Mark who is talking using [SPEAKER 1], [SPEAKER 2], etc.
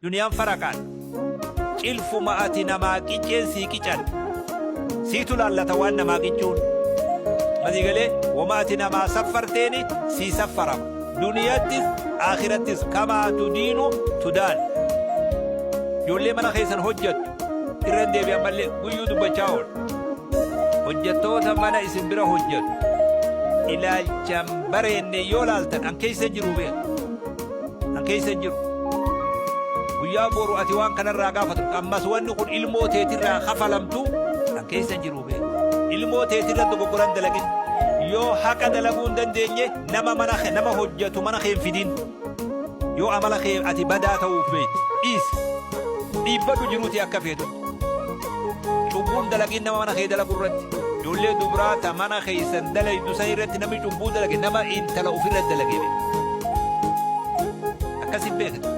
[SPEAKER 1] Duniyaan faraqaan. Cilfuma ati namaa qicceen sii qican. Siitu laallata waan namaa qiccuun. Masii galee woma ati namaa saffarteeni sii saffarama. Duniyattis akhirattis kamaa tudiinu tudaan. Ijoollee mana keessan hojjattu irra hin deebi'an mallee guyyuu dubbachaa oola. Hojjattoota mana isin bira hojjattu ilaalchan bareenne yoo laaltan an keessa hin jiru beeku. An keessa hin jiru. Guyyaa boru ati waan kanarraa gaafatu ammas wanni kun ilmoo teetirraa kafalamtu an keessa hin jiru beeku. Ilmoo teetirra dogoggoran dalagin. Yoo haqa dalaguu hin dandeenye nama mana nama hojjatu mana kee hin fidin. Yoo amala kee ati badaa ta'uuf beektu dhiisi. Dhiibbadhu jiruuti akka feetutti. Cubbuun dalagiin nama mana kee dalagu irratti. Ijoollee dubraa ta mana keessan dalaydu san irratti namni cubbuu dalage nama intala ofirra dalage beeka. Akkasin beekta.